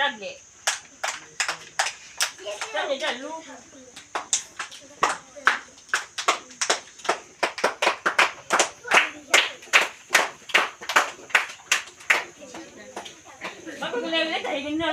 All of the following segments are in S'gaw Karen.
တၢ်ဘျဲး, တၢ်ဘျဲးတၢ်လူ, ဘၣ်ပကလဲၤဝဲတၢ်ဟံးကနၢၤလီၤဆီနီၤ, အဒိန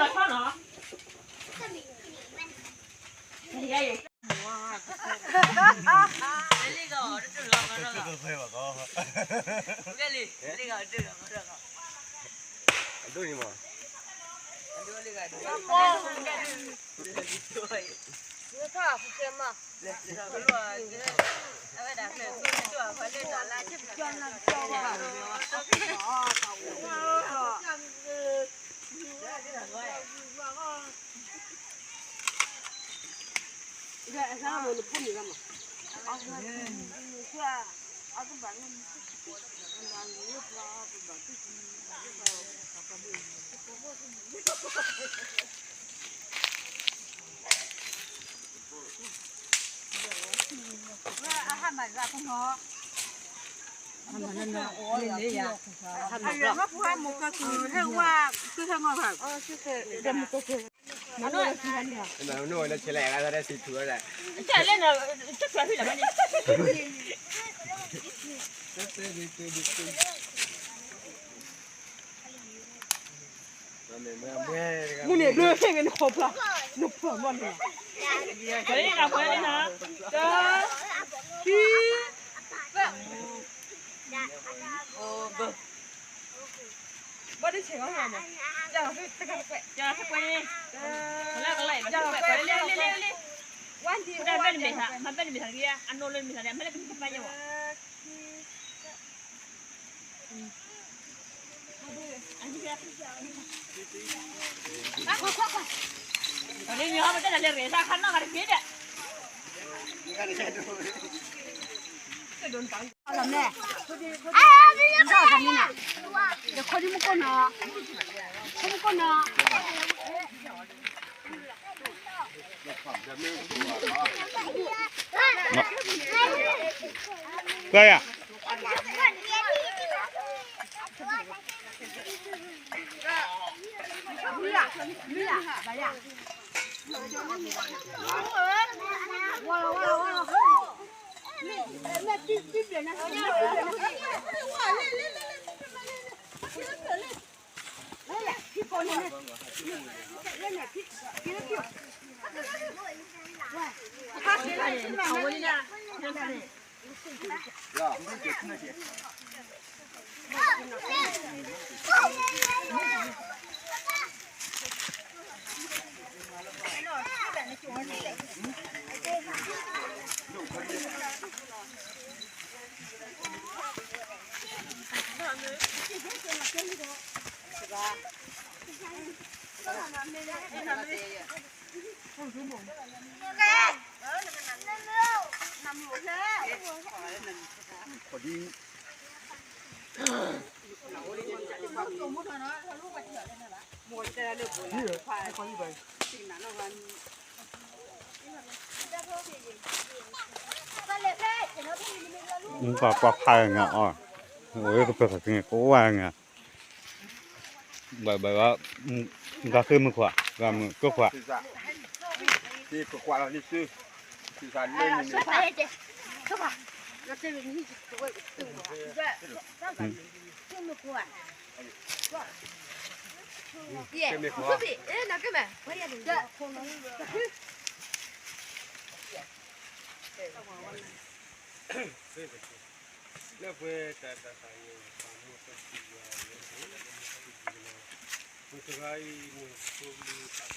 ့ၣ်မး, မုၢ်န့ၣ်ဘျုးဟ့ၣ်ဂ့ၤနဃီဖျါ, နဖျါမီၢ်န့ၣ်, ပှဲၤလံနီၤ, ပှဲၤလံနီၤ, တၢ, ခံ, သၢ, ဘၢ, ဘၣ်တဆဲးအီၤ, ပှဲၤ, ပှဲၤ, ပှဲၤ, ပှဲၤ, ပှဲၤ, ပှဲၤ, မၤဘဲၣ်နမ့ၢ်သး, မၤဘဲၣ်နမ့ၢ်သးတဂ့ၤ, အနိလၢနမ့ၢ်သးန့ၣ် အမ့ၢ်လၢကမ့ၢ်တပာ်ညါဝဲ ကယၤ ကွၢ်ကွၢ်ဖးဂၤအီၤ, အိၣ်ကပၢၤဖးက့ၤန့ၣ် ကဝါဂၤ, ဘၣ်ဘၣ်ဘၣ်, ဂၤဃ့မုၢ်ခွါ, ဂၤမုၢ်ကခွါ, လၢပှဲၤတၢ်တၢ်သးန့ၣ် ပှၤမူတၢ်စံးယွၤလၢ ပှၤတဂၤအံၤန့ၣ် သိလံသး